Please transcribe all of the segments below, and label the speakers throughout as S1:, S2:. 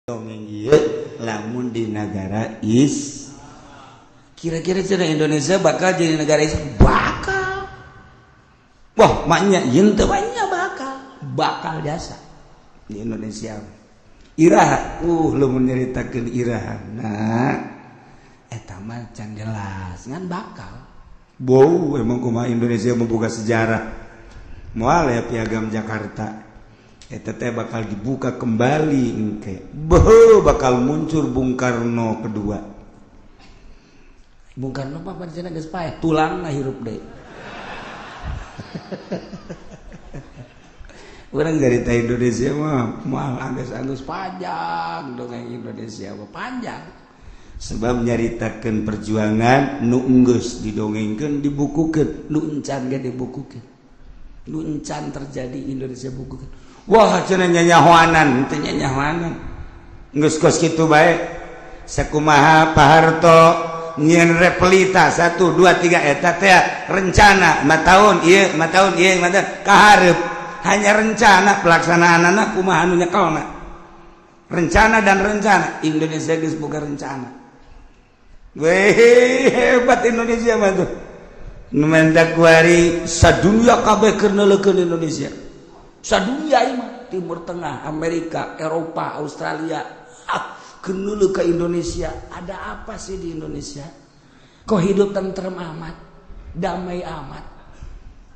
S1: Dongeng ieu lamun di negara is kira-kira cenah Indonesia bakal jadi negara Islam bakal. Wah, maknya yen teu banyak bakal jasa di Indonesia. Iraha lamun nyaritakeun irahana eta mah can jelas ngan bakal. Bau emang kumaha Indonesia membuka sejarah. Moal ya piagam Jakarta eta teh bakal dibuka kembali engke. Beuh bakal muncul Bung Karno kedua. Bung Karno mah pancen geus paeh tulangna hirup deui. Urang cerita Indonesia mah moal anggeus-anggeus panjang dongeng Indonesia mah panjang. Sebab nyaritakeun perjuangan nu enggeus didongengkeun dibukukeun, nu encan ge dibukukeun. Nu encan terjadi Indonesia bukukeun. Wah cenah nyanyahoanan, teu nyanyahoanan. Geus kos kitu bae. Sakumaha Pak Harto nyieun repelita 1 2 3 eta teh rencana 5 tahun ieu, 5 tahun ieu, 5 tahun kahareup. Hanya rencana pelaksanaanana kumaha anu nyekelna. Rencana dan rencana Indonesia geus boga rencana. Weh hebat Indonesia mah tuh. Nu menta kuari sadunya kabeh keur neuleukeun Indonesia. Sadunya ieu mah Timur Tengah, Amerika, Eropa, Australia. Ah, keur neuleuh ka Indonesia. Ada apa sih di Indonesia? Kok hidup tentrem amat, damai amat.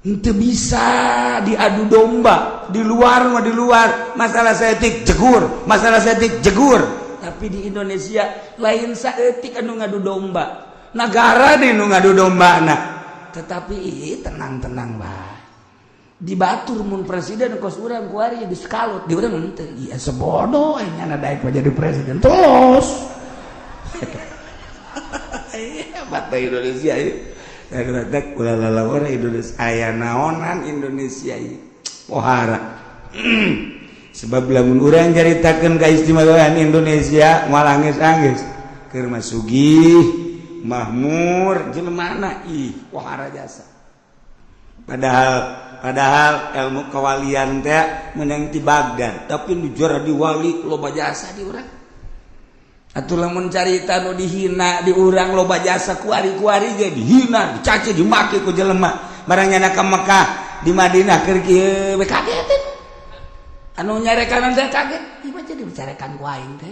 S1: Henteu bisa diadu domba di luar mah di luar masalah saeutik jegur, masalah saeutik jegur. Tapi di Indonesia lain saeutik anu ngadu domba, nagara di nu ngadu domba nah. Tetapi tenang-tenang bae. Di batur mun presiden kos urang kuari geus kalut, di urang henteu. Ieu sebodoh nya daek jadi presiden terus. Hebat Indonesia ieu. Ulah Indonesia aya naonan Indonesia ieu pohara. Sebab lamun urang caritakeun kaistimewaan Indonesia moal anggeus-anggeus keur mah sugih mahmur jelemana ih pohara jasa. Padahal ilmu kewalian teh meunang ti Baghdad tapi nu juara di wali loba jasa di urang. Atuh lamun carita nu dihina di urang loba jasa kuari-kuari ge dihina, dicaci, dimaki ku jelema. Barang nyana ka Mekah di Madinah keur kieu we kaget. Anu nyarekan teh kaget, ieu mah jadi bicarekan ku aing teh.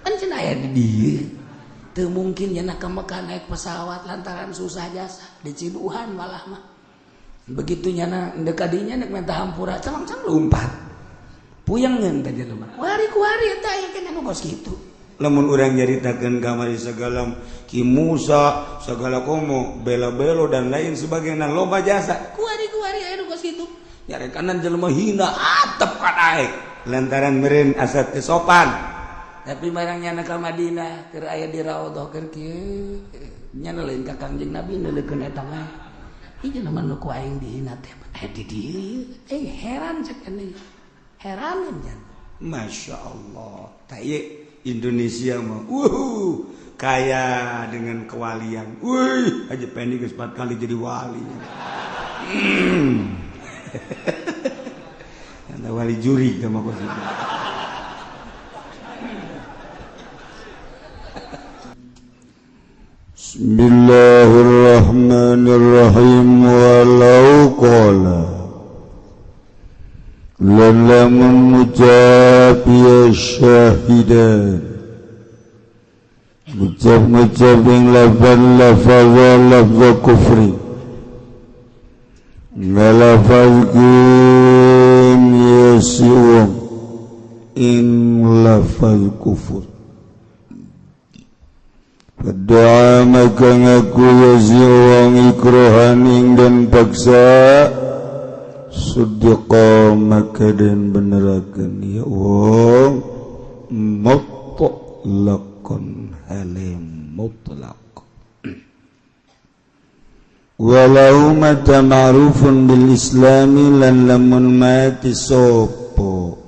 S1: Kan cenah aya di dieu. Teu mungkin nyana ka Mekah naik pesawat lantaran susah jasa, diciduhan malah mah. Begitu nyana ndek kadinya nek minta hampura cang-cang lompat. Puyengeun teh jelema. Kuari-kuari eta aya keneh nu kos kitu. Lamun urang nyaritakeun kamari segala Ki Musa, segala komo, bela-belo dan lain sebagainya loba jasa. Kuari-kuari aya nu kos kitu. Nyarekanan jelema hina atep ka daek lantaran meureun asa teu sopan. Tapi barang nyana ka Madinah keur aya di raudhah keur kieu nyana lain ka Kangjeng Nabi neuleukeun eta mah. Ieu jelema nu ku aing dihina teh aya di dieu. Heran cek ini. Heranin jan. Masya Allah. Tah ieu Indonesia mah kaya dengan kewalian. Wih, Haji Pendi geus 4 kali jadi wali. Ada wali juri sama kos itu.
S2: Bismillahirrahmanirrahim. Walau qala lamun ngucap ya syahidan ngucap-ngucap ing lafaz lafaz lafaz kufri ngalafazkeun ya si wong ing lafaz kufur. Doa maka ngaku ya si wong ikrohan ing dan paksa sudqa maka den benerakeun ya wong mutlaqon halim mutlaq. Walau mata ma'rufun bil islami lan lamun mati sopo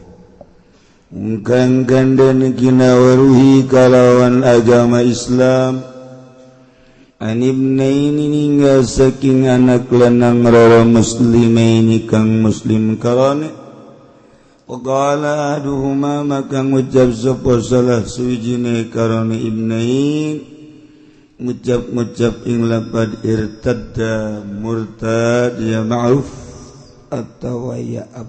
S2: ungkang ganden kinawaruhi kalawan agama Islam anibnaini ninggal saking anak lanang rara muslimaini kang muslim karane Waqala ahaduhuma, maka ngucap sapa salah suwijine karone ibnain, ngucap-ngucap ing lapad irtadda, murtad ya ma'ruf atawa ya ab.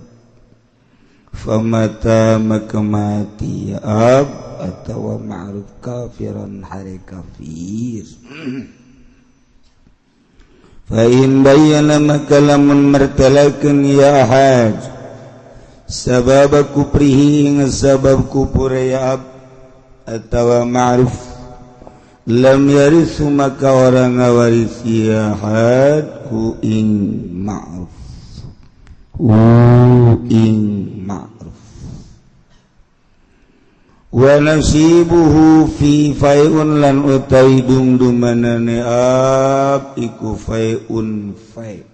S2: Famata, maka mati ya ab atawa ma'ruf, kafiran, hari kafir. Fa in bayyana, maka lamun mertelakeun ya ahad sabab kufrihi, sabab kufur ya ab atawa ma'ruf, lam yarithu, maka ora ngawaris ya ahad hu ing ma'ruf, hu ing ma'ruf. Wa nasibuhu fi fai'un, lan utai dum-dumanane ab iku fai'un fai'.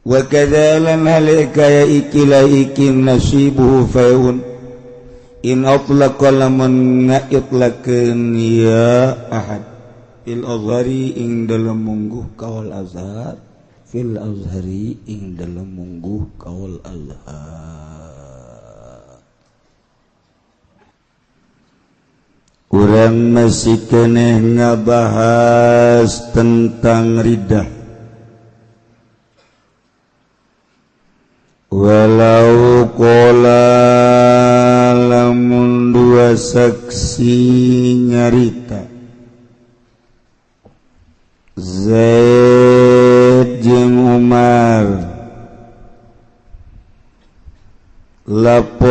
S2: Wa kadza, lan halika ya ikila iki nasibuhu fai'un in atlaqa, lamun ngaitlaqkeun ya ahad, fil azhari, ing dalem mungguh kaul azhar, fil azhari, ing dalem mungguh kaul azhar. Urang masih keneh ngabahas tentang riddah. Walau qala, lamun dua saksi nyarita, Zaid jeung Umar lapor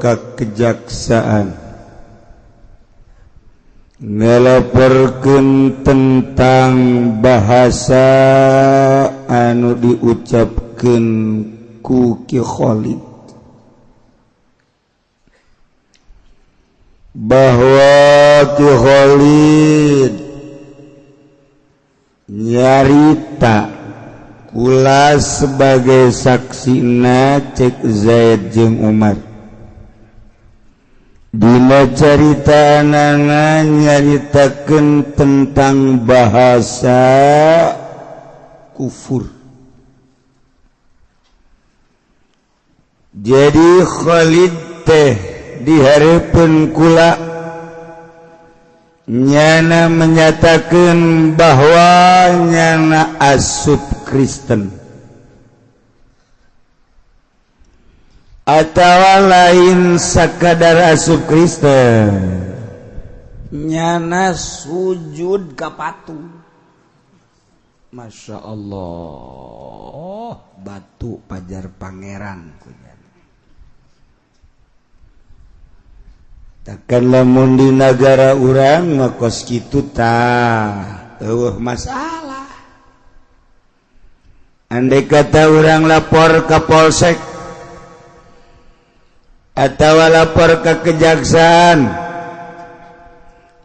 S2: ke kejaksaan, ngelaporkeun tentang bahasa anu diucapkeun ku Ki Khalid, bahwa Ki Khalid nyarita kula sebagai saksina, cek Zaid jeung Umar. Dina carita anana nyaritakeun tentang bahasa kufur. Jadi Khalid teh dihareupeun kula nyana menyatakan bahwa nyana asup Kristen atau lain sakadar asup Kristen,
S1: nyana sujud ka patung. Masya Allah, batu pajar pangeran.
S2: Takkan lamun di nagara urang mah kos kitu tah eueuh masalah. Andai kata urang lapor ke polsek atau lapor ke kejaksaan,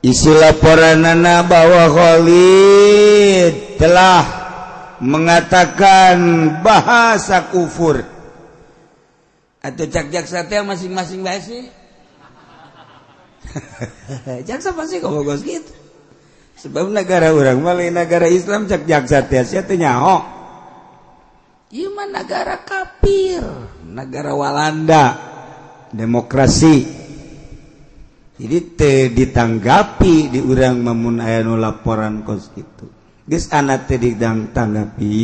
S2: isi laporanana bahwa Khalid telah mengatakan bahasa kufur,
S1: atau cak jaksa teh masing-masing bae sih. Jaksa pasti ngomong kos gitu,
S2: sebab negara urang mah lain negara Islam. Cak jaksa teh sia teh nyaho
S1: ieu mah negara kafir, negara Walanda,
S2: demokrasi. Jadi teh ditanggapi di urang mamun aya nu laporan kos kitu, geus anak teh ditanggapi,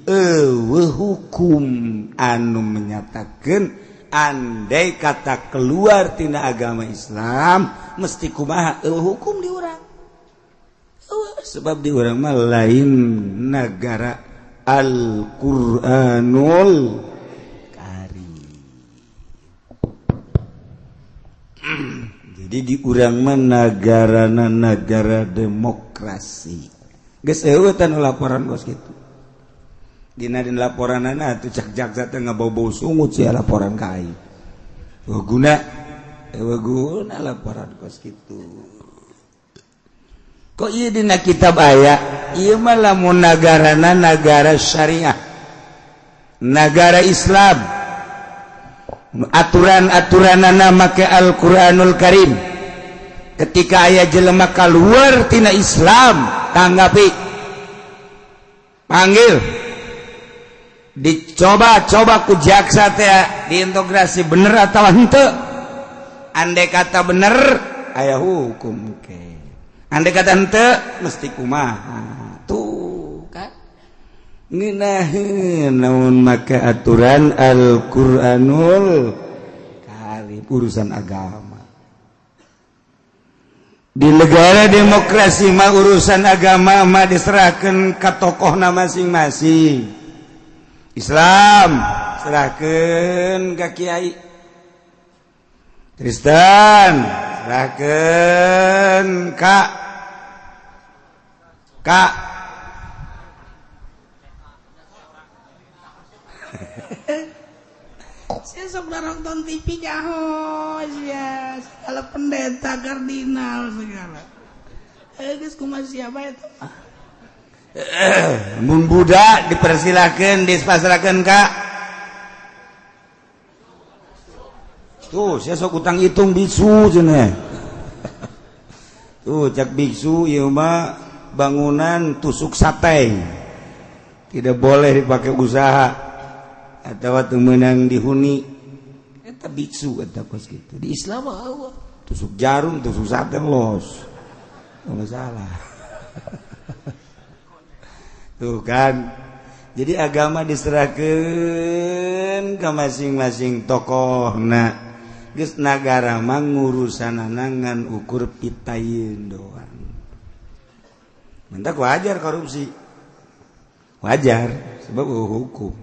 S2: eueuh hukum anu menyatakan andai kata keluar tina agama Islam mesti kumaha, eueuh hukum di urang. Eueuh, sebab di urang mah lain negara Al-Qur'anul Karim. Jadi di urang mah nagarana nagara demokrasi. Geus eueuh teh nu laporan kos kitu. Dina dina laporanana atuh cak jaksa teh ngabau-bau sungut sia laporan ka aing. Eueuh guna, eueuh guna laporan kos kitu. Kok ieu dina kitab aya? Ieu mah lamun nagarana nagara syariah, nagara Islam, aturan-aturanana make Al-Qur'anul Karim. Ketika aya jelema keluar tina Islam, tanggapi, panggil.
S1: Dicoba-coba ku jaksa teh diintegrasi bener atau henteu. Andai kata bener aya hukum ke. Andai kata henteu mesti kumaha. Tuh kan. Ngeunaheun naon maka aturan Al-Qur'anul Karim urusan agama. Di negara demokrasi mah urusan agama mah diserahkan ke tokohna masing-masing. Islam serahkan ke kiai, Kristen serahkan ka ka
S3: Saya sok nonton TV nyaho ya, segala pendeta kardinal segala. Geus kumaha siapa itu?
S1: Mun budak dipersilakan dispasrakeun ka tuh saya sok utang hitung biksu cenah. Tuh cak biksu ieu mah bangunan tusuk sate tidak boleh dipakai usaha atau teu meunang dihuni eta biksu eta kos kitu. Di Islam mah Allah tusuk jarum tusuk sate los teu masalah. Tuh kan, jadi agama diserahkan ke masing-masing tokoh. Nah, geus nagara mah ngurusanana ngan ukur pitayeun doang. Mentak wajar korupsi, wajar sebab hukum.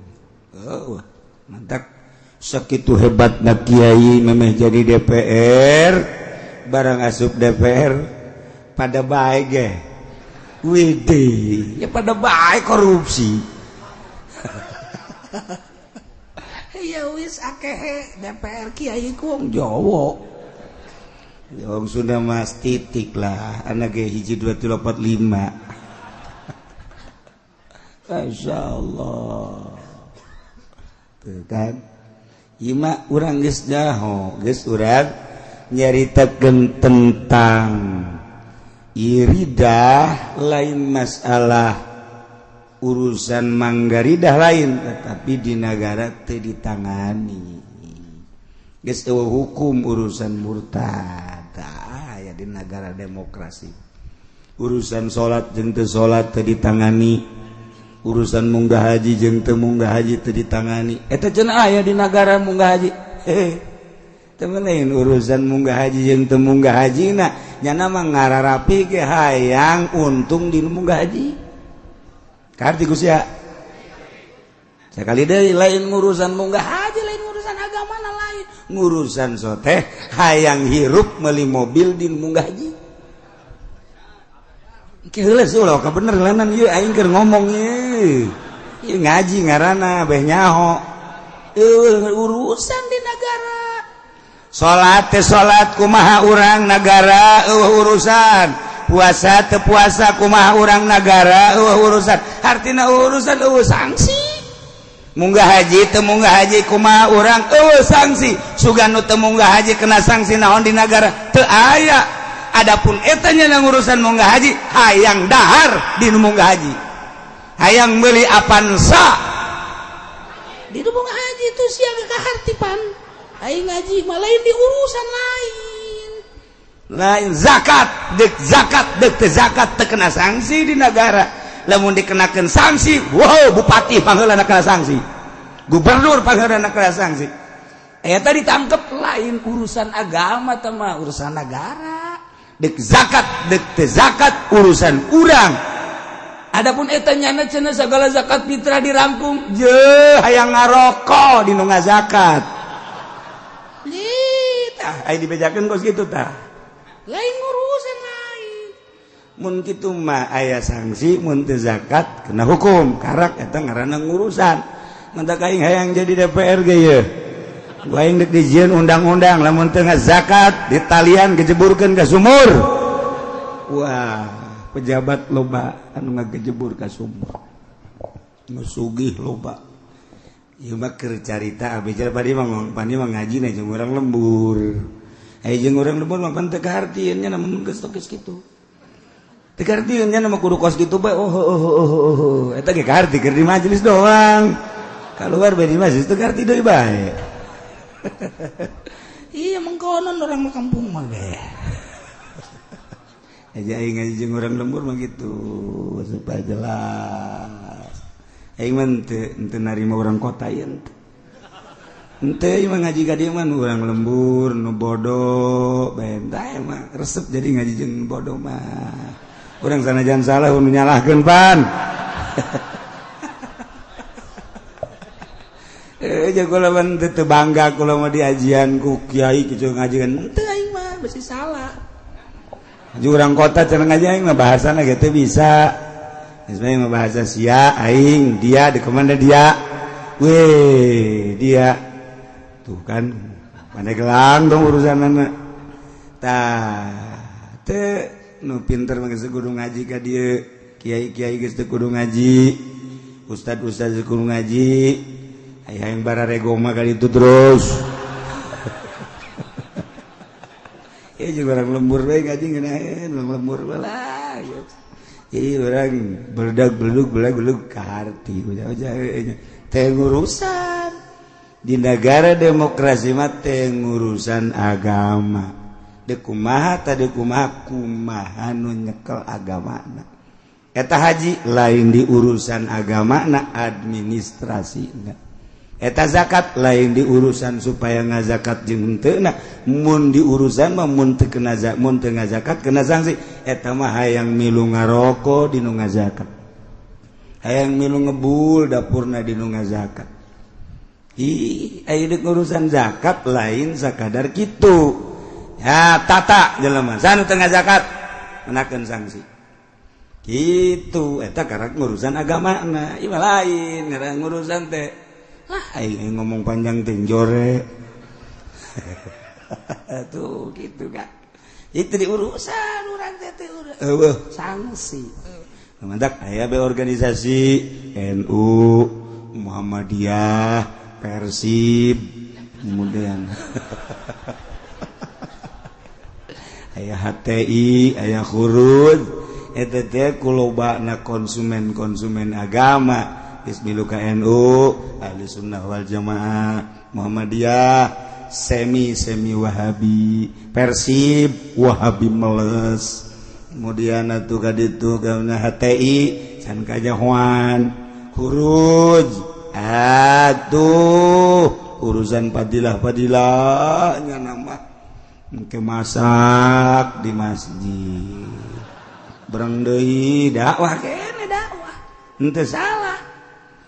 S1: Oh, mentak sakitu hebatna kiai memeh jadi DPR, barang asup DPR pada bae ge. Wede, ya pada baik korupsi.
S3: Ya wis akeh DPR kiai ku wong Jawa.
S1: Wong Sunda mas titik lah, anak ge 1 2 3 4 5. Masya Allah. Tuh kan. Ieu mah urang geus nyaho, geus urang nyaritakeun tentang iridah lain masalah urusan manggaridah lain, tetapi di negara teu ditangani. Geus eueuh hukum urusan murtad aya di negara demokrasi. Urusan salat jeung teu salat teu ditangani, urusan munggah haji jeung teu munggah haji teu ditangani. Eta cenah aya di negara munggah haji. Temen lain urusan munggah haji jeung teu munggah haji na nyana mah ngararapi ge hayang untung di munggah haji. Karti ku sia. Sakali deui lain ngurusan munggah haji, lain ngurusan agama na lain. Ngurusan soteh hayang hirup meuli mobil di munggah haji. Keheula ulah ka bener lanan ieu aing keur ngomong ieu. Ieu ngaji ngaranna beh nyaho. Urusan di negara. Salat teh salat kumaha urang nagara eueuh urusan, puasa teu puasa kumaha urang nagara eueuh urusan, hartina urusan eueuh sanksi. Munggah haji teu munggah haji kumaha urang eueuh sanksi, sugan nu teu munggah haji kena sanksi naon di nagara teu aya. Adapun eta nya urusan munggah haji hayang dahar di nu munggah haji, hayang meuli Avanza
S3: di nu munggah haji itu sia kahartipan. Aing ngaji mah lain di urusan lain.
S1: Lain zakat, dek zakat, dek teu zakat teu kena sanksi di negara. Lamun dikenakeun sanksi, wow bupati pangheulana kena sanksi. Gubernur pangheulana kena sanksi. Eta ditangkep lain urusan agama teh mah urusan negara. Dek zakat, dek teu zakat urusan urang. Adapun eta nyana cenah segala zakat fitrah dirangkum, jeuh hayang ngaroko di nu ngazakat. Tah aya dibejakeun kos kitu tah.
S3: Lain ngurusan lain.
S1: Mun kitu mah aya sanksi, mun teu zakat kena hukum. Karak eta ngaranna ngurusan. Mantak aing hayang jadi DPR ge yeuh. Aing dek dijieun undang-undang lamun teu ngazakat ditalian gejeburkeun ka sumur. Wah, pejabat loba anu ngagejebur ka sumur. Nu sugih loba. Ieu mah keur carita abdi padi mah pandi mah ngajina jeung urang lembur. Aya jeung urang lembur mah pan teu kahartieun nya namun geus geus kitu. Teu kahartieun nya mah kudu kos kitu bae. Oh oh oh oh. Eta ge kaharti keur di majelis doang. Keluar bari masjid teu ngarti deui bae.
S3: Iya mengkonon orang kampung mah ge.
S1: Aja aing ngaji jeung urang lembur mah gitu supaya jelas. Aing mah teu narima urang kota ieu teu. Henteu ieu mah ngaji ka dieu mah nu urang lembur, nu bodoh, bae tah mah resep jadi ngaji jeung bodoh mah. Urang sanajan salah nu nyalahkeun pan. Kula teu bangga kula mah diajian ku kiai kitu ngajian
S3: teu aing mah besi salah.
S1: Jeung urang kota cenah ngaji aing mah bahasana ge teu bisa. Geus bae mah bahasa sia aing dia di kemana dia. Weh dia. Tuh kan Pandeglang dong urusanana. Tah teu nu pinter mah geus kudu ngaji ka dieu. Kiai-kiai geus teu kudu ngaji. Ustad-ustad kudu ngaji. Ayah yang bararego mah kali itu terus. Ya juga orang lembur bae ngaji ngeunaheun, orang lembur lah. Jadi orang beledag-beledug beleg-beleg ka harti uja-uja teh ngurusan. Di negara demokrasi mah teh ngurusan agama. Deuk kumaha tah deuk kumaha kumaha nu nyekel agamana. Eta haji lain di urusan agamana administrasina. Eta zakat lain di urusan supaya ngazakat jeung henteu na mun di urusan mah mun teu kena mun teu ngazakat kena sanksi. Eta mah hayang milu ngaroko di nu ngazakat, hayang milu ngebul dapurna di nu ngazakat. Ih aya deuk urusan zakat lain sakadar kitu ya tata jelema sanu teu ngazakat menakeun sanksi kitu. Eta karek ngurusan agamana ieu mah lain ngaran ngurusan teh. Lah aing ngomong panjang teh jore. Tuh gitu kan. Itu di urusan urang teh teh eueuh
S3: sanksi.
S1: Mantak aya be organisasi NU, Muhammadiyah, Persib, kemudian aya HTI, aya Khuruj, eta teh kulobana konsumen-konsumen agama. Ismilu KNU, Ahli Sunnah wal Jamaah, Muhammadiyah, semi Wahabi, Persib, Wahabi meles. Kemudian atuh ka ditu ka HTI, can kajahoan, Khuruj. Atuh urusan fadilah-fadilahnya nama engke masak di masjid. Berang deui dakwah kene dakwah. Henteu salah.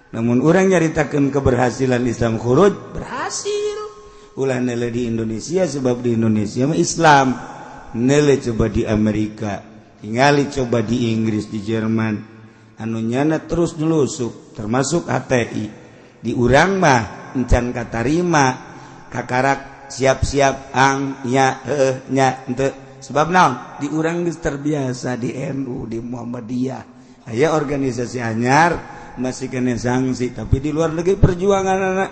S1: Namun orang nyaritakan keberhasilan Islam khuruj berhasil. Ulah nele di Indonesia sebab di Indonesia mah Islam. Nele coba di Amerika, tingali coba di Inggris, di Jerman. Anu nyana terus nelusuk termasuk HTI. Di urang mah encan katarima kakarak siap-siap ang nya heuh nya henteu. Sebab naon? Di urang geus terbiasa di NU, di Muhammadiyah. Aya organisasi anyar masih kena sanksi, tapi di luar negeri perjuangan anak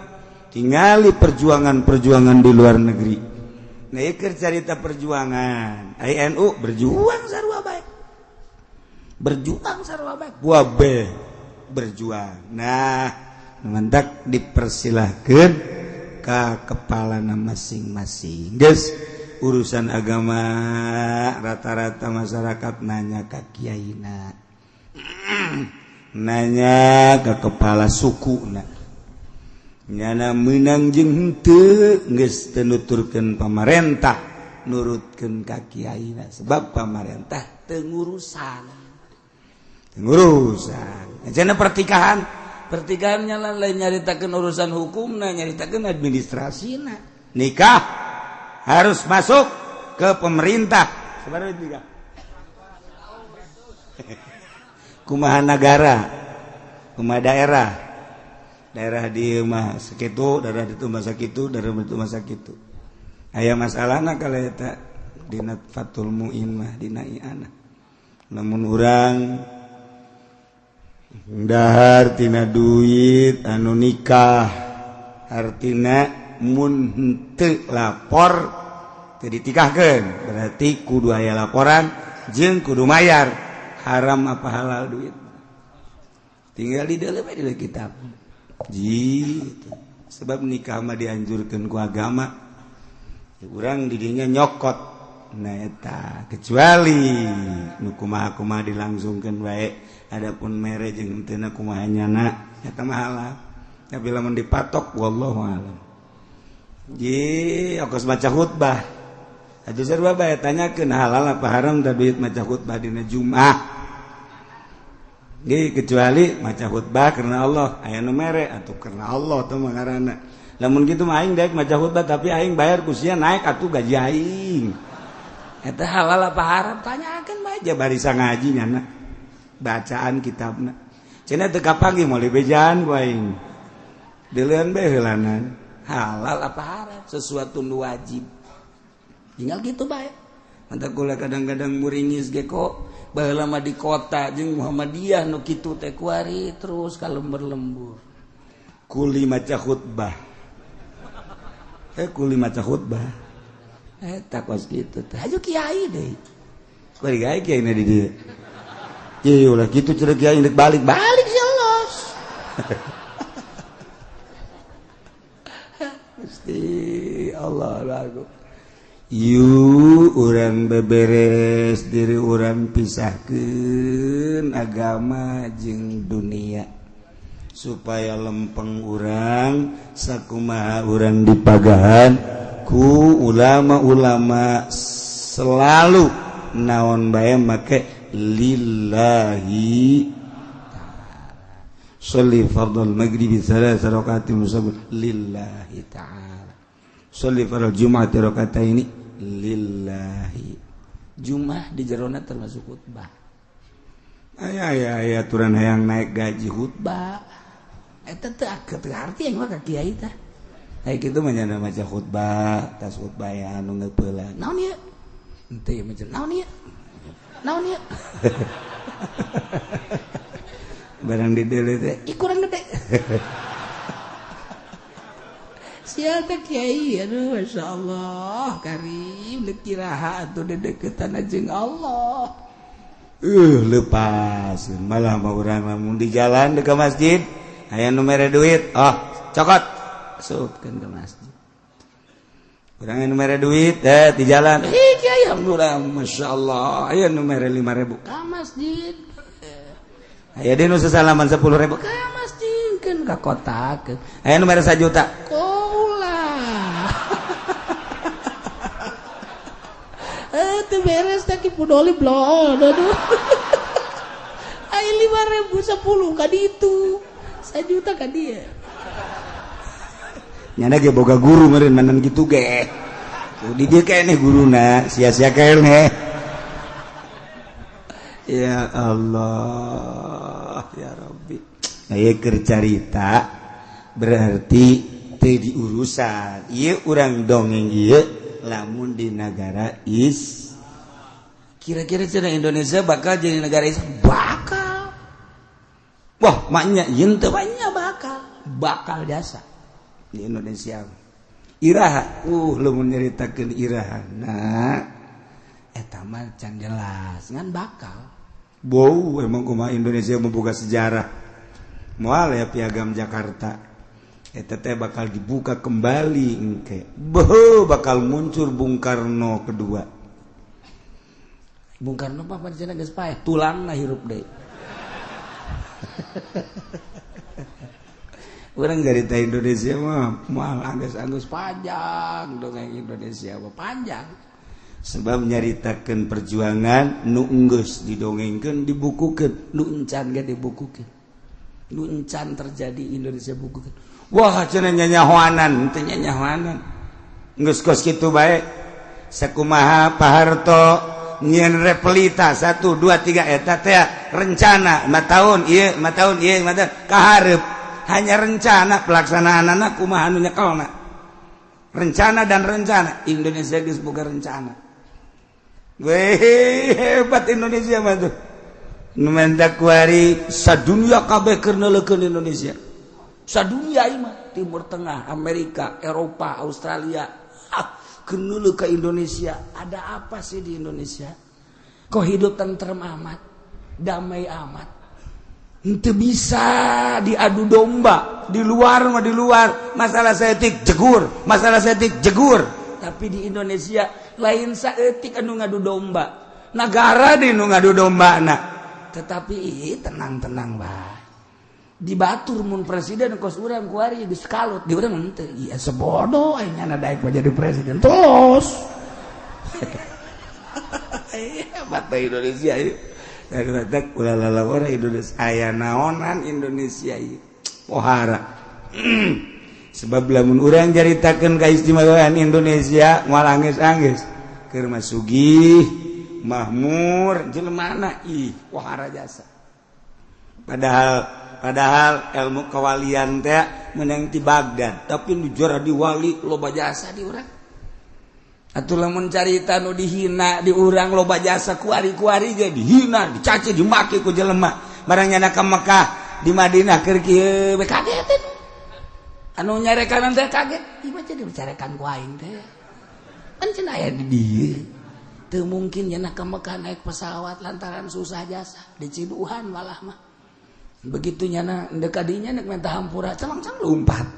S1: tingali perjuangan-perjuangan di luar negeri. Nah, ieu carita perjuangan INU berjuang sarua bae, berjuang sarua bae, wabe berjuang. Nah, mantak dipersilahkeun ka kepalana masing-masing. Geus urusan agama rata-rata masyarakat nanya ka kiaina, nanya ke kepala suku na nyana menang jeung henteu geus teu nuturkeun pamarentah, nurutkeun ka kiaina sebab pamarentah teu ngurusan. Ngurusan cenah pertikahan, pertikahan nya lain nyaritakeun urusan hukumna, nyaritakeun administrasina. Nikah harus masuk ke pemerintah. Sabaraha nikah? Kumaha nagara, kumaha daerah, daerah di mah sakitu, daerah ditu mah sakitu, daerah ditu mah sakitu. Aya masalahna kalau eta dina Fathul Muin mah dina iana. Lamun urang dahar tina duit anu nikah, artina mun henteu lapor teu ditikahkeun, berarti kudu aya laporan jeung kudu mayar. Haram apa halal duit tinggal di dalam di kitab.
S2: Gitu. Sebab nikah mah dianjurkeun ku agama. Urang didinya nyokot. Nah eta kecuali nu kumaha-kumaha dilangsungkeun bae. Adapun mere jeung henteu kumaha nyana eta mah halal. Tapi lamun dipatok wallahu alam. Ji, ongkos maca khutbah. Atuh sarua bae tanyakeun halal apa haram da duit maca khutbah dina Jumat. Ge kecuali maca khutbah karena Allah, aya nu mere atuh karena Allah teh mah ngaranna. Lamun kitu mah aing daek maca khutbah tapi aing bayar ku sia naik atuh gaji aing. Eta halal apa haram tanyakeun bae aja barisa ngaji nyana. Bacaan kitabna. Cenah teu kapanggih moal bejaan ku aing. Deuleun bae heulanan. Halal apa haram sesuatu nu wajib. Tinggal gitu bae. Mantap kula kadang-kadang muringis ge kok baheula mah di kota jeung Muhammadiyah nu kitu teh kuari terus ka lembur-lembur. Kuli maca khutbah. Kuli maca khutbah. Eta kos kitu teh. Hayu kiai deui. Kuari gae kiai na di dieu. Ieu ulah kitu cenah kiai deuk balik-balik sia los. Gusti Allah lagu. Yu urang beberes diri urang pisahkeun agama jeung dunia supaya lempeng urang sakumaha urang dipagahan ku ulama-ulama selalu naon bae make lillahi. Sholli fardhal maghribi tsalatsa rakaatin musabbil lillahi ta'ala. Sholli fardhal jum'ati raka'ataini lillahi.
S3: Jum'ah di jerona termasuk khutbah.
S2: Aya aya aya aturan hayang naik gaji khutbah.
S3: Eta teu arti yang mah ka kiai tah.
S2: Aya kitu mah nyana maca khutbah, tas khutbah ya anu ngeupeula.
S3: Naon ieu? Henteu ieu mah naon ieu? Naon ieu?
S2: Barang di deuleu teh
S3: ih kurang gede. Sial teh kiai, aduh masya Allah karim deuk kiraha atuh dedeukeutan jeung Allah.
S2: Lepas malah mah urang lamun di jalan deuk ka masjid aya nu mere duit, oh cokot
S3: asupkeun ka masjid.
S2: Urang nu mere duit di jalan, ih kiai alhamdulillah masya Allah aya nu mere 5.000
S3: ka masjid.
S2: Aya deui nu sasalaman 10.000
S3: ka masjid keun ka kota keun.
S2: Aya nu mere 1 juta.
S3: Ulah. Teu beres teh ki pudoli blon aduh. Aya 5.000 10 ka ditu. 1 juta ka dieu.
S2: Nyana ge boga guru meureun manan kitu ge. Di dieu keneh guruna sia-sia keneh. Ya Allah ya Rabbi. Nah, ieu keur carita berarti teu diurusan. Ieu urang dongeng ieu lamun di negara is.
S3: Kira-kira cenah Indonesia bakal jadi negara Islam? Bakal.
S2: Wah, maknya yen teu
S3: banyak bakal. Bakal jasa
S2: di Indonesia. Iraha, lamun nyaritakeun iraha. Nah,
S3: eta mah can jelas ngan bakal.
S2: Bau emang kumaha Indonesia membuka sejarah. Moal ya piagam Jakarta. Eta teh bakal dibuka kembali engke. Beuh bakal muncul Bung Karno kedua.
S3: Bung Karno mah pancen geus paeh, tulangna hirup deui.
S2: Urang carita Indonesia mah moal
S3: anggeus-anggeus panjang dongeng Indonesia mah panjang.
S2: Sebab nyaritakeun perjuangan nu enggeus didongengkeun dibukukeun,
S3: nu encan ge dibukukeun. Nu encan terjadi Indonesia bukukeun.
S2: Wah cenah nyanyahoanan, teu nyanyahoanan. Geus kos kitu bae. Sakumaha Pak Harto nyieun repelita 1 2 3 eta teh rencana 5 tahun ieu 5 tahun ieu 5 tahun kahareup. Hanya rencana pelaksanaanana kumaha anu nyekelna. Rencana dan rencana Indonesia geus boga rencana. Weh hebat Indonesia mah tuh. Nu menta kuari sadunia kabeh keur neuleukeun Indonesia.
S3: Sadunia ieu mah Timur Tengah, Amerika, Eropa, Australia. Keur neuleuh ka Indonesia. Ada apa sih di Indonesia? Kok hidup tentrem amat, damai amat.
S1: Henteu bisa diadu domba. Di luar mah di luar, masalah saeutik jegur, masalah saeutik jegur. Tapi di Indonesia lain saeutik anu ngadu domba. Nagara di nu ngadu domba na. Tetapi tenang-tenang bae. Di batur mun presiden kos urang kuari geus kalut, di urang henteu. Iya sebodoh aing nyana daek jadi presiden. Terus. Hebat Indonesia ieu. Dari batak ulah lalawara Indonesia aya naonan Indonesia ieu. Pohara. Sebab lamun urang caritakeun kaistimewaan Indonesia moal anggeus-anggeus. Keur mah sugih, mahmur, jelemana ih pohara jasa. Padahal ilmu kewalian teh menang ti Baghdad, tapi nu juara di wali loba jasa di urang. Atuh lamun carita nu dihina di urang loba jasa kuari-kuari ge dihina, dicaci, dimaki ku jelema. Barang nyana ka Mekah di Madinah keur kieu we kaget teh. Anu nyarekan teh kaget, ieu mah jadi dicarekan ku aing teh. Kan cenah aya di dieu. Teu mungkin nyana ka Mekah naik pesawat lantaran susah jasa, diciduhan malah mah. Begitu nyana ndek kadinya nek minta hampura cangcang lompat.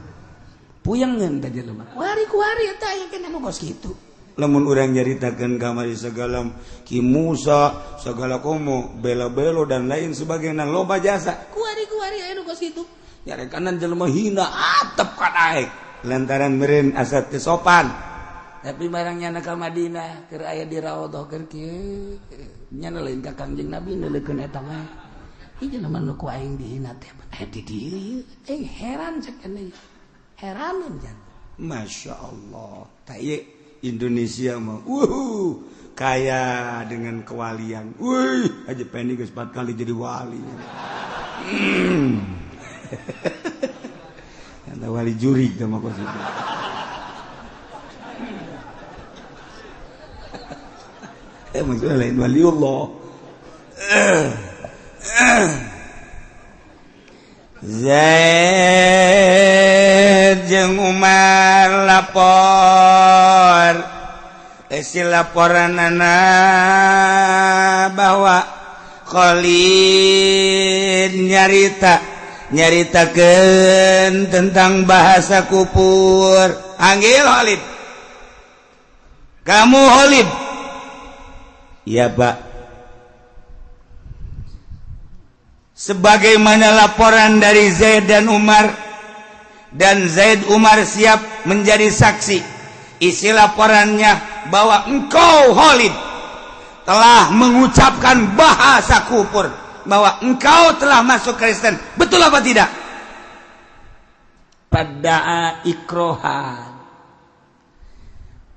S1: Puyengeun teh jelema. Kuari-kuari eta aya keneh nu kos kitu.
S2: Lamun urang nyaritakeun kamari segala Ki Musa, segala komo, bela-belo dan lain sebagainya loba jasa.
S3: Kuari-kuari aya nu kos kitu.
S1: Nyarekanan jelema hina atep ka daek.
S2: Lantaran meureun asa teu sopan.
S1: Tapi barang nyana ka Madinah keur aya di raudhah keur kieu. Nyana lain ka Kangjeng Nabi neuleukeun eta mah. Ieu jelema nu ku aing dihina teh aya di dieu. Heran cek cenah. Heraneun jan.
S2: Masya Allah. Ta ieu Indonesia mah kaya dengan kewalian. Wih, aja Pendi geus 4 kali jadi wali. Eta wali jurig teh mah kos itu. Maksudnya lain waliullah.
S1: Zaid jeung Umar lapor. Isi laporanana bahwa Khalid nyaritakeun tentang bahasa kupur.
S2: Panggil Khalid. Kamu Khalid? Iya, Pak. Sebagaimana laporan dari Zaid dan Umar, dan Zaid Umar siap menjadi saksi. Isi laporannya bahwa engkau Khalid telah mengucapkan bahasa kufur, bahwa engkau telah masuk Kristen. Betul apa tidak?
S1: Pada ikrohan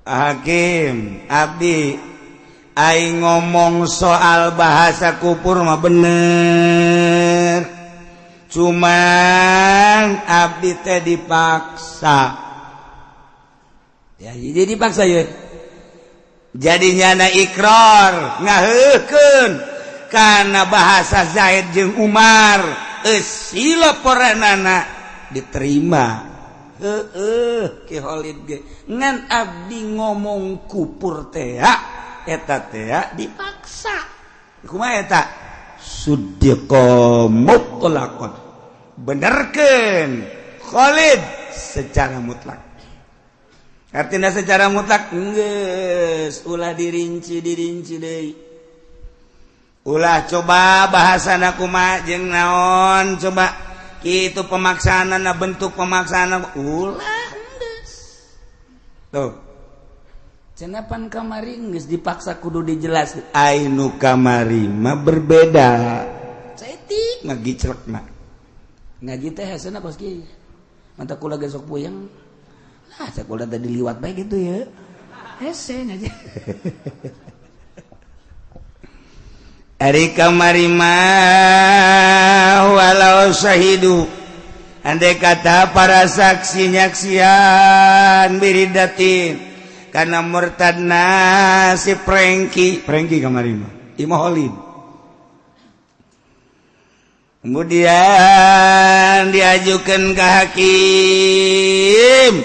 S2: Hakim abdi aing ngomong soal bahasa kufur mah bener, cuman abdi teh dipaksa.
S1: Ya, jadi dipaksa ya.
S2: Jadi nyana ikrar ngaheukeun kana bahasa Zaid jeung Umar, eusi laporanana diterima.
S1: Heueuh Ki Khalid ge ngan abdi ngomong kupur teh eta teh dipaksa.
S2: Kumaha eta? Suddiqa mutlaqan. Benerkeun Khalid secara mutlak.
S1: Artinya secara mutlak geus ulah dirinci-dirinci deui.
S2: Ulah coba bahasana kumaha jeung naon coba kitu pemaksaanana, bentuk pemaksaanana ulah
S3: geus.
S2: Tuh.
S1: Cenapan kamari geus dipaksa kudu dijelaskeun.
S2: Ainu kamari mah berbeda.
S3: Saeutik
S2: ngagiclekna.
S1: Ngaji teh hesena kos kieu. Mata kula ge sok puyeng. Lah sekolah tadi liwat baik gitu ya.
S3: Hese ngaji.
S2: Ari kamari mah walau syahidu, andai kata para saksi nyaksian biridatin karena murtadna si Prengki kamari mah Imam Khalid. Kemudian diajukan ke hakim,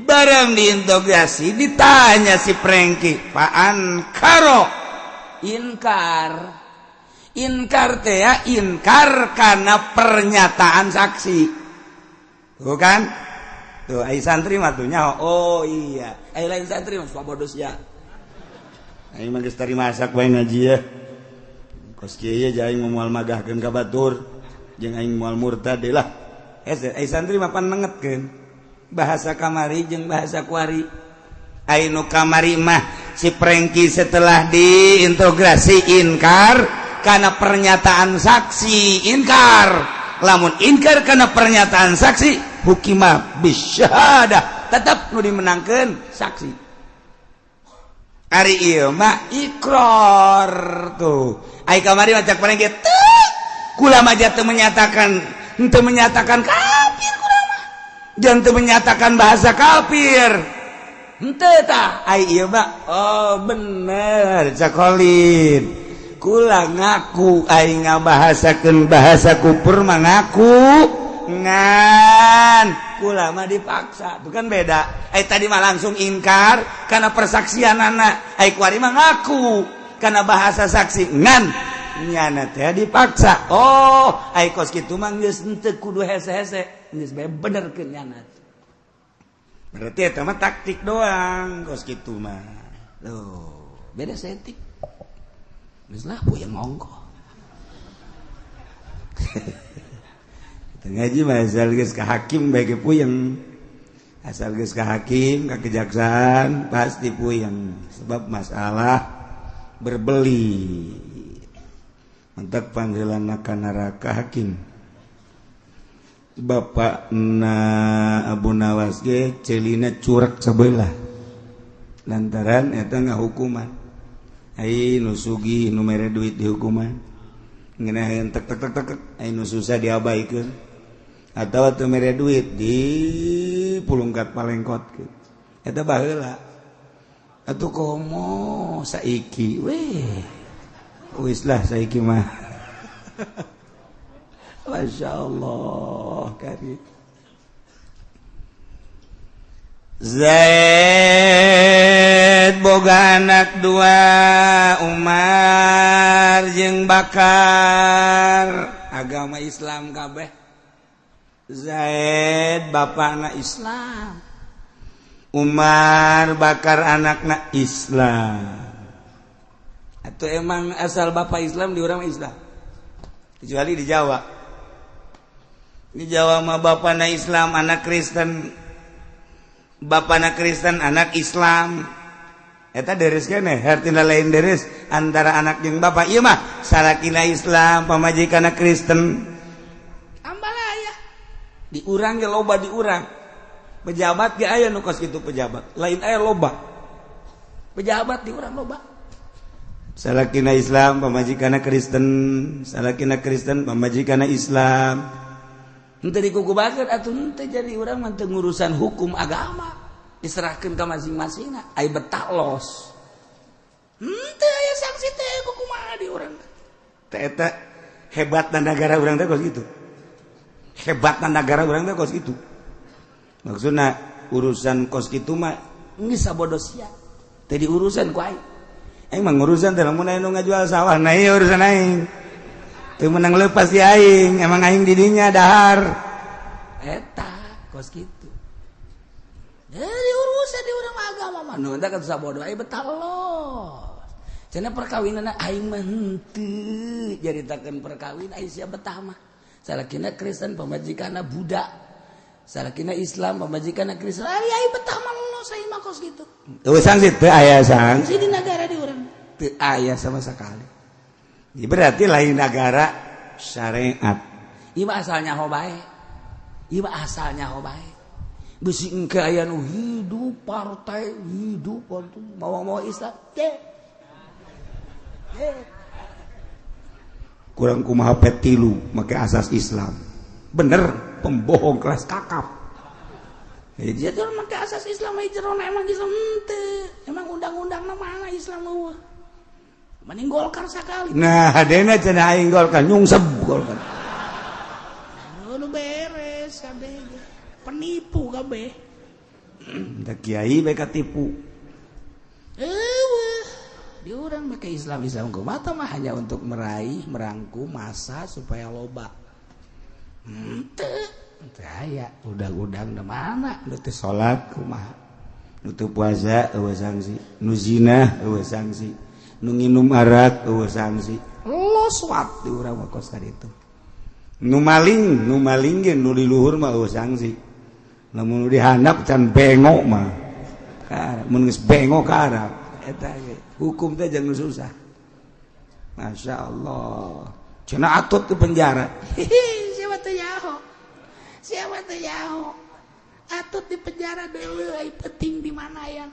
S2: barang diinterogasi ditanya si Prengki, Pak Ankaro
S1: inkar. Inkar teh ya inkar karena pernyataan saksi. Tuh kan? Tuh ai santri mah tuh nyaho. Oh iya, ai lain santri mah bodos ya. Aing mah geus tarima masak bae ngaji ya. Kos kieu ye aing moal magahkeun ka batur jeung aing moal murtad lah. Ai santri mah pan nengetkeun bahasa kamari jeung bahasa kuari. Ai nu kamari mah si Prengki setelah diintegrasi inkar karena pernyataan saksi, inkar. Lamun inkar karena pernyataan saksi, hukima bisyahadah, tetap nu dimenangkeun saksi. Ari ieu mah ikrar tuh. Ai kamari mah cak Prengki teu kula mah teu menyatakan, henteu menyatakan kafir kula mah. Jangan teu menyatakan bahasa kafir. Henteu tah. Ai ieu mah oh bener cak Khalid. Kula ngaku aing ngabahasakeun bahasa kufur mah ngaku ngan kula mah dipaksa. Itu kan beda. Ai tadi mah langsung ingkar karena persaksian anak. Ai kuari mah ngaku karena bahasa saksi ngan nyana teh dipaksa. Oh, ai kos kitu mah geus henteu kudu hese-hese, geus bae benerkeun nyana. Berarti eta mah taktik doang kos kitu mah. Loh, beda setik. Geus lah puyeng ongkoh. Ngaji mah asal geus ka hakim bae ge puyeng. Asal geus ka hakim, ka kejaksaan pasti puyeng sebab masalah berbeli. Mantak panggilan ka neraka hakim. Bapak na Abu Nawas ge celina curak sabelah. Lantaran eta ngahukuman. Ai nu sugih nu mere duit dihukuman. Ngeunaheun tek tek tek tek ai nu susah diabaikeun. Atawa teu mere duit di pulungkat palengkotkeun. Eta baheula. Atuh komo saiki weh. Wis lah saiki mah. Masya Allah karim. Zaid boga anak dua, Umar jeung Bakar, agama Islam kabeh. Zaid bapakna Islam, Umar Bakar anakna Islam. Atau emang asal bapak Islam di urang Islam, kecuali di Jawa. Di Jawa mah bapakna Islam anak Kristen, bapakna Kristen anak Islam. Eta deres keneh, hartina lain deres antara anak jeung bapak. Ieu mah salakina Islam pamajikanna Kristen. Ambalaya. Di urang ge loba di urang. Pejabat ge aya nu kos kitu pejabat, lain aya loba. Pejabat di urang loba. Salakina Islam pamajikanna Kristen, salakina Kristen pamajikanna Islam. Henteu dikukubakeun atuh henteu jadi urang mah teu ngurusan hukum agama. Diserahkeun ka masing-masingna, ai betah los. Henteu aya sanksi teh kumaha di urang. Teh eta hebatna nagara urang teh kos kitu. Hebatna nagara urang teh kos kitu. Maksudna urusan kos kitu mah geus sabodo sia. Teh diurusan ku aing. Aing mah ngurusan teh lamun aya nu ngajual sawah, nah ieu urusan aing. Teu menang lepas di aing, emang aing di dinya dahar. Eta kos kitu. Jadi urusan di urang agama mah nu kan sabodo aing betah los. Cenah perkawinan aing mah henteu jaritakeun perkawin aing sia betah mah. Salakina Kristen pamajikanna Buddha. Salakina Islam pamajikanna Kristen. Ari aing betah mah los aing mah kos kitu. Teu sanksi teu aya sanksi di nagara di urang. Teu aya sama sekali. Berarti lain negara syariat. Ieu mah asalnya ho bae. Ieu mah asalnya ho bae. Bisi engke aya nu hidup partai, hidup partai mawa-mawa Islam teh. Kurang kumaha petilu make asas Islam. Bener pembohong kelas kakap. Dia tuh make asas Islam jerona emang Islam henteu. Emang undang-undangna mana Islam eueuh. Mending Golkar sekali. Nah, hadena cenah aing Golkar nyungsep Golkar.
S3: Nu beres kabeh. Penipu kabeh.
S1: Da kiai bae katipu.
S3: Eueuh. Di urang make Islam Islam kumaha mah hanya untuk meraih merangkum masa supaya loba. Henteu, teu aya udang-udang di mana
S2: nu teu salat kumaha, nu teu puasa eueuh sanksi, nu zina eueuh sanksi, nu nginum arak eueuh sanksi.
S3: Loswat di urang mah kos kaditu.
S2: Nu maling ge nu di luhur mah eueuh sanksi. Lamun nu dihandap can bengok mah. Ka mun geus bengok ka arab
S3: eta ge hukum teh jangan susah.
S2: Masya Allah. Cenah atut ke penjara.
S3: Siapa tuh nyaho? Siapa tuh nyaho? Atut di penjara deuleu ai penting di mana yang?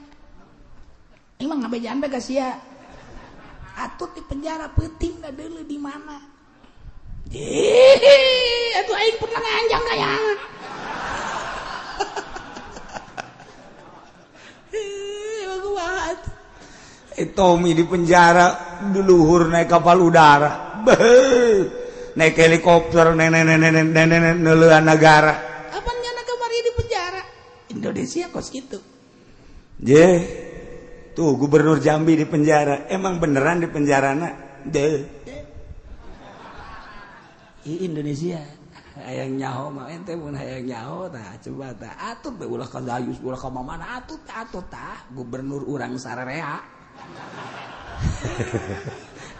S3: Emang ngabejaan bae ka sia. Atut di penjara penting da deuleu di mana? Ih, atuh aing pernah nganjang kayangan.
S2: Tommy di penjara duluhur naik kapal udara, beuh, naik helikopter, nenek neuleuan nagara.
S3: Apa nyana kamari di penjara? Indonesia kos gitu.
S2: Je, tuh gubernur Jambi di penjara, emang beneran di penjarana? Deh.
S3: Indonesia hayang nyaho mah ente mun hayang nyaho tah coba tah atut we ulah ka Dayus ulah ka mana atut atut tah gubernur urang sararea.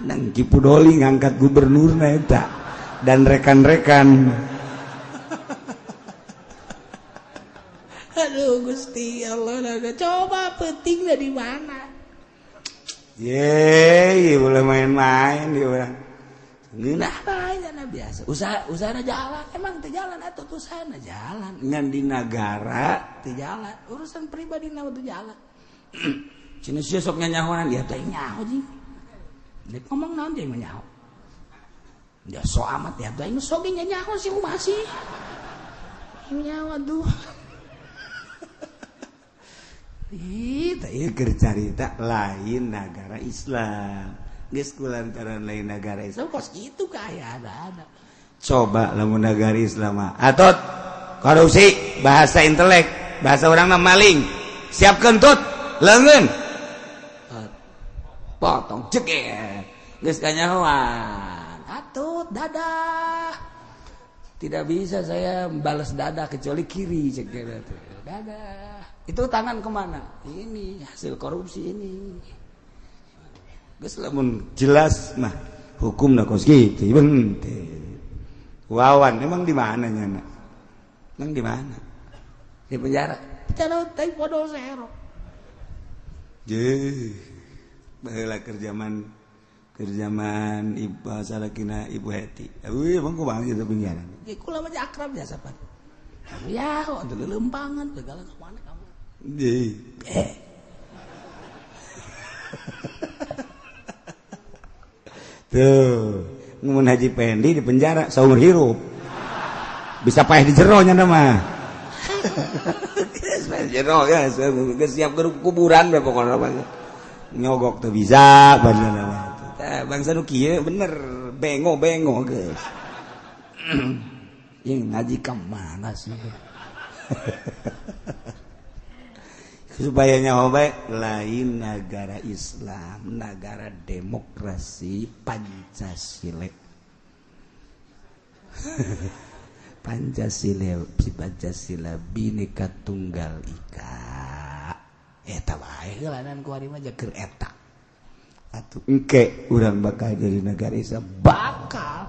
S2: Nang Ki Pudoli ngangkat gubernurna eta dan rekan-rekan.
S3: Aduh Gusti Allah, coba pentingnya di mana?
S2: Ye, boleh main-main di orang.
S3: Ngeunah bae nya biasa. Usaha jalan, emang teu jalan atuh usahana jalan.
S2: Ngan di nagara
S3: teu jalan, urusan pribadi na teu jalan.
S2: Cina sia sok nyanyahoan
S3: dia teh nyaho jeung. Dek ngomong naon jeung nyaho. Dia so amat ya teh sok ge nyaho sih kumaha sih. Nyaho aduh.
S2: Ih, teh ieu keur carita lain nagara Islam. Geus kulantaran lain nagara Islam
S3: kos kitu kaya ada-ada.
S2: Coba lamun nagara Islam mah atot korupsi bahasa intelek, bahasa urang mah maling. Siap kentut leungeun.
S3: Potong jeger geus kanyahoan atut dadah. Tidak bisa saya balas dadah kecuali kiri jeger dadah. Itu tangan kemana? Ini hasil korupsi ini.
S2: Geus lamun jelas mah hukumna kos kitu henteu. Wawan emang di mana nyana? Emang di mana?
S3: Di penjara. Cara teh podo zero.
S2: Jeuh. Baheula keur zaman ibu salakina Ibu Heti. Euy emang kumaha kitu penjara?
S3: Ge kula mah akrab biasa pan. Ya, atuh leuleumpangan segala ka mana kamu.
S2: Deui. Tuh, mun Haji Pendi di penjara saumur hirup. Bisa paeh di jero nya mah. Geus paeh jero ya, geus siap ke kuburan we pokona mah. Nyogok teu bisa bangsa mah. Tah bangsa nu kieu bener bengo-bengo geus.
S3: Yang ngaji ka mana sih?
S2: Supaya nyaho bae lain negara Islam, negara demokrasi Pancasila.
S3: Pancasila, Pancasila Bhinneka Tunggal Ika. Eta bae heulanan ku ari mah keur eta.
S2: Atuh engke urang bakal jadi negara Islam
S3: bakal.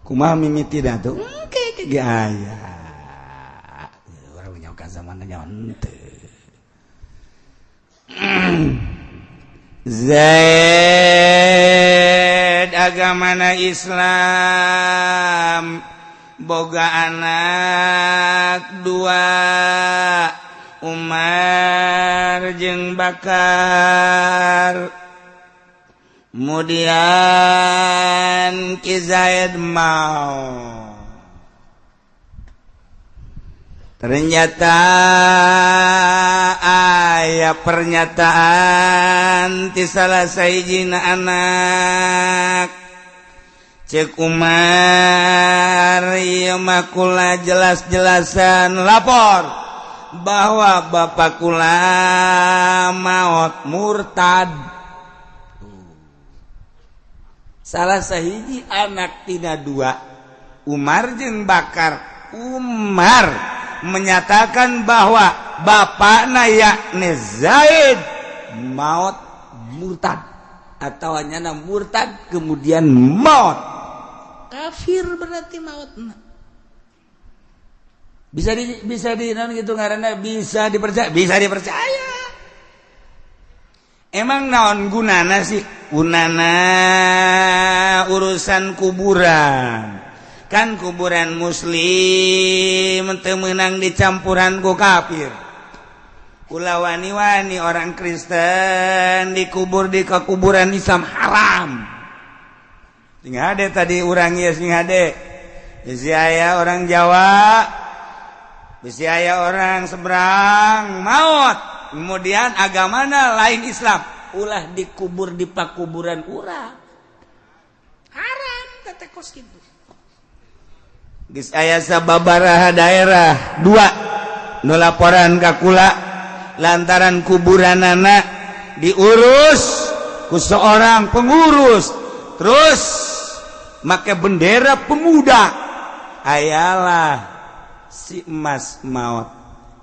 S2: Kumaha mimiti da tuh?
S3: Engke
S2: ge aya.
S3: Urang nyaho ka zaman nyaho henteu.
S2: Zaid agamana Islam boga anak dua, Umar jeung Bakar. Kemudian Ki Zaid mau. Ternyata aya pernyataan ti salah sahijina anak. Cek Umar ieu mah kula jelas-jelasan lapor bahwa bapak kula maot murtad.
S1: Salah sahiji anak tina dua, Umar jeung Bakar. Umar menyatakan bahwa bapakna yakni Zaid maut murtad atau nyana murtad kemudian maut
S3: kafir, berarti mautna.
S1: Bisa di non gitu ngaranna, bisa dipercaya, bisa dipercaya. Emang naon gunana sih? Gunana urusan kuburan kan, kuburan muslim teu meunang dicampuran ku kafir. Ulah wani-wani orang Kristen dikubur di kekuburan Islam, haram. Sing hade tadi urang ieu, sing hade. Bisi aya orang Jawa, bisi aya orang seberang maut, kemudian agamana lain Islam, ulah dikubur di pakuburan urang.
S3: Haram teh kos kitu.
S1: Geus aya sababaraha daerah, dua nu laporan ka kula lantaran kuburanana diurus ku seorang pengurus, terus make bendera pemuda, ayalah si emas maut,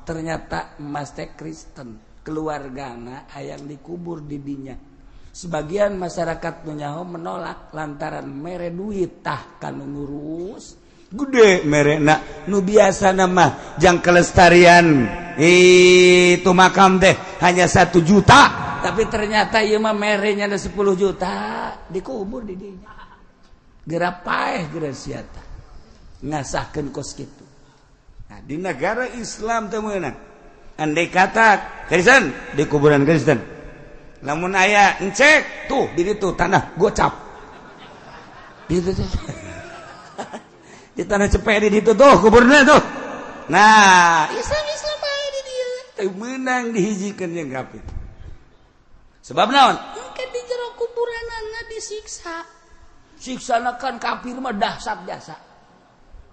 S3: ternyata emas teh Kristen, keluargana hayang dikubur di dinya. Sebagian masyarakat nyaho menolak lantaran mere duit tah kanu ngurus.
S1: Gede merena, nu biasa nama jang kelestarian itu makam teh hanya 1 juta.
S3: Tapi ternyata ieu mah merenya ada 10 juta dikubur di dinya. Geura paeh, geura siata ngasahkeun kos kitu.
S1: Nah, di negara Islam teu meunang. Andai kata Kristen di kuburan Kristen, lamun aya encek tuh di ditu tanah gocap di ditu tuh, di tanah cepet di ditu tuh kuburna tuh. Nah,
S3: Islam Islam bae di dieu.
S1: Teu meunang dihijikeun jeung kafir. Sebab naon?
S3: Engke di jero kuburanana disiksa. Siksana kan kafir mah dahsyat jasa.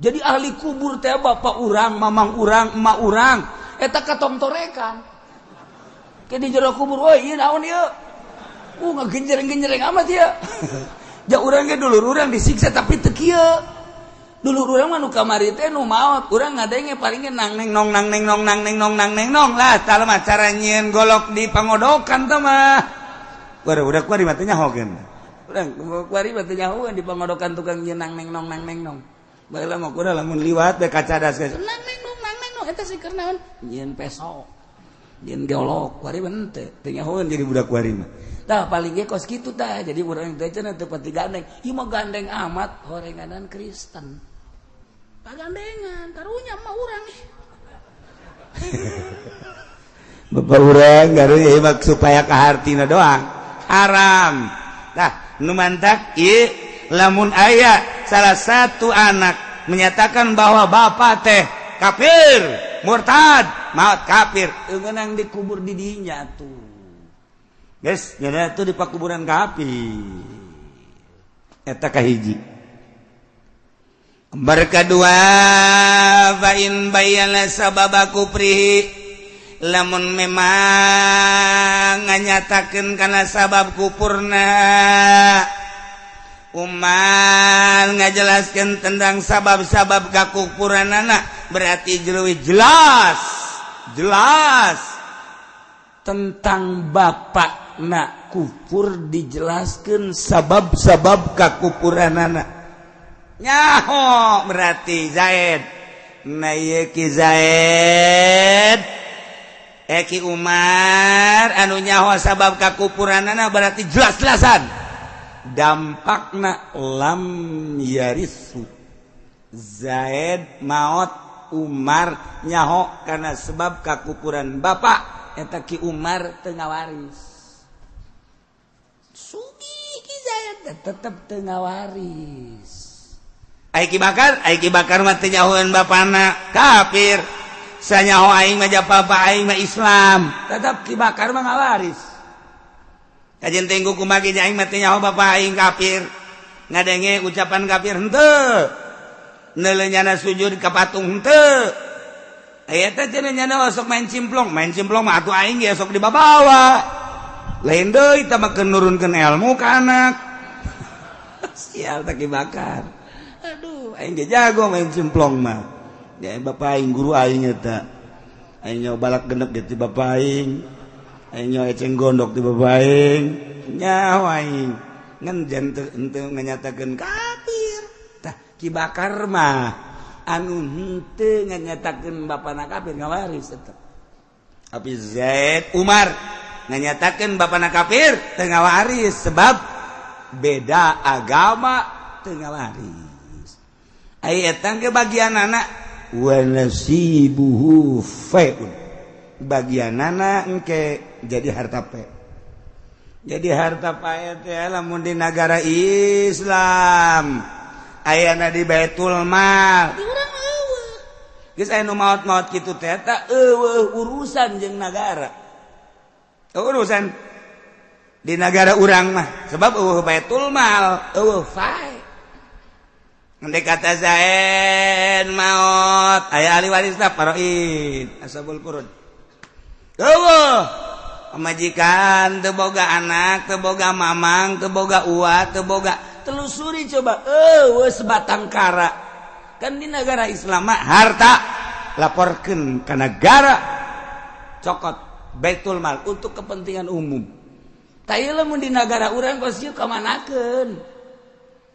S3: Jadi ahli kubur teh bapak urang, mamang urang, emak urang eta katongtorekan. Ke di jero kubur, woi, ieu naon ieu? Ngagenjereng-genjereng amat ieu.
S1: Ja urang ge dulur urang disiksa, tapi teu kieu.
S3: Dulur urang mah nu kamari teh nu maot, urang ngadenge paling ge nang neng nong
S1: nang neng nong nang neng nong nang neng nong lah. Tah mah cara nyieun golok di pangodokan tah mah. Baru udah kuari mah teu nyahokeun.
S3: Urang kuari mah teu nyahokeun di pangodokan tukang nyieun nang neng nong nang neng nong.
S1: Baheula mah kudu lamun liwat be kacadas geus.
S3: Nang neng nong nang neng nong eta sih keur naon? Nyieun peso. Nyieun golok, kuari mah henteu.
S1: Teu nyahoeun jadi budak kuari mah.
S3: Tah paling ge kos kitu tah. Jadi urang teh cenah teu pati gandeng. Ieu mah gandeng amat horenganan Kristen. Pagandengan karunya mah urang ih.
S1: Bapak urang garunya mah supaya kahartina doang. Haram. Tah, nu mantak ieu lamun aya salah satu anak menyatakan bahwa bapak teh kafir, murtad, maut kafir,
S3: meunang dikubur di dinya tuh.
S1: Guys, nyana tuh di pakuburan kafir. Eta kahiji. Berkedua, fa in bayyana sababa kufrihi, lamun memang nganyatakeun kana sabab kupurna. Umar ngajelaskan tentang sabab-sabab kakufuranana, berarti leuwih jelas jelas.
S3: Tentang bapak nak kufur dijelaskan.
S1: Sabab-sabab kakufuranana nyaho, berarti Zaid. Nah, ieu Ki Zaid, eh, Ki Umar anu nyaho sabab kakufuranana, berarti jelas-jelasan dampakna lam yarisu. Zaid maot, Umar nyaho karena sebab kakufuran bapak
S3: eta, Ki Umar teu ngawaris. Sugih Ki Zaid tetep teu ngawaris.
S1: Ai Ki Bakar, ai Ki Bakar mah teu nyahoeun bapana kafir. Sanyaho aing mah bapa aing mah Islam.
S3: Tetep Ki Bakar mah ngawaris.
S1: Kajen tenggu kumaha ge aing mah teu nyaho bapa aing kafir. Ngadenge ucapan kafir henteu. Neuleuh sujud ka patung henteu. Aya teh cenah nyana sok main cimplong, main cimplong mah atuh aing ge sok dibabawa. Lain deui tah mah nurunkeun ilmu ka anak. Sial tak Bakar. Aduh, aing ge jago main cemplong mah. Ya, bapak aing guru aing eta. Aing nyawa balak genep ge ti bapak aing. Aing nyawa eceng gondok ti bapak aing. Nyawa aing. Ngan jangan henteu nganyatakeun kafir. Tah, Ki Bakar mah anu henteu nganyatakeun bapana kafir ngawaris tetep. Tapi Zaid Umar nganyatakeun bapana kafir teu ngawaris, sebab beda agama teu ngawaris. Ai eta ge bagian anak wa nasibuhu fai'un. Bagianana engke jadi harta pe. Jadi harta pae teh lamun di negara Islam ayana di Baitul Mal. Di urang euweuh. Geus aya nu maot-maot kitu teh eta euweuh urusan jeung nagara. Urusan di negara urang mah sebab euweuh Baitul Mal, euweuh fae. Andai kata Zaid maot, aya ahli warisna faraid, ashabul furud. Euweuh pamajikan, teu boga anak, teu boga mamang, teu boga uwa, teu boga, telusuri coba euweuh sebatang kara. Kan di negara Islam mah harta laporkeun ka negara, cokot Baitul Mal untuk kepentingan umum. Tah, ieu lamun di negara urang kos ieu kamanakeun?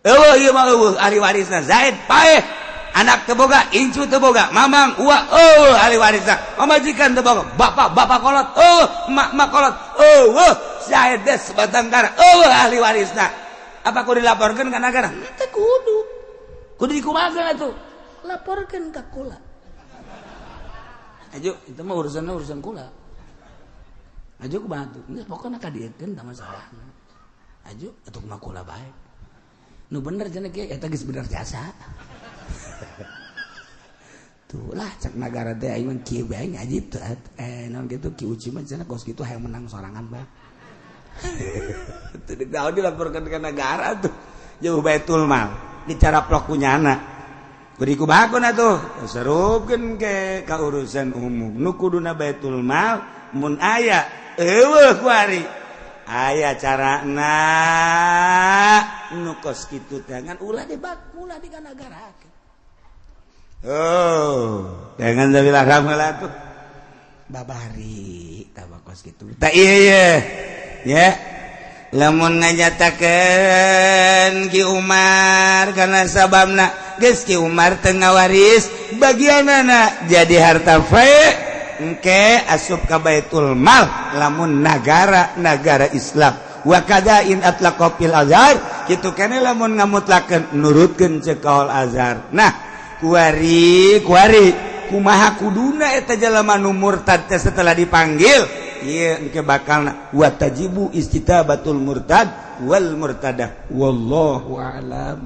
S1: Euweuh, ieu mah euweuh ahli warisna. Zaid paeh, anak teu boga, incu teu boga, mamang, uwa euweuh ahli warisna, pamajikan teu boga, bapak bapak kolot euweuh, emak emak kolot euweuh, Zaid teh sebatang kara euweuh ahli warisna. Apa kudu dilaporkeun ka negara? Teu kudu. Kudu dikumahakeun atuh? Laporkeun ka kula. Ayo, itu mah urusannya urusan kula. Ayo kumaha tuh? Geus pokona ka diekeun tah masalahna. Ayo atuh kumaha kula bae. Nu bener cenah kieu eta geus bener jasa. Tuh lah cek nagara teh aing mah kieu bae ngaji teh naon kitu Ki Uci mah cenah kos kitu hayang menang sorangan bae. Teu daun dilaporkan ke negara tuh. Jauh Baitul Mal dicara kunyana. Kudu kumahakeun atuh? Serupkeun ke ka urusan umum. Nu kuduna Baitul Mal mun aya euweuh kuari. Aya carana nu kos kitu teh ngan ulah dibak ulah dikanagarakeun. Oh, jangan dari haram heula tuh. Babari tah kos kitu. Tah ieu ye. Ya. Lamun nganyatakeun Ki Umar karena sababna geus Ki Umar teu ngawaris bagianana jadi harta fae engke asup ka Baitul Mal lamun nagara nagara Islam. Wa kada in atlaqa fil azhar kitu kene lamun ngamutlakeun nurutkeun ceuk kaul azhar. Nah, kuari kuari kumaha kuduna eta jalma nu murtad teh setelah dipanggil ieu engke bakalna wa tajibu istitabatul murtad wal murtadah, wallahu a'lam.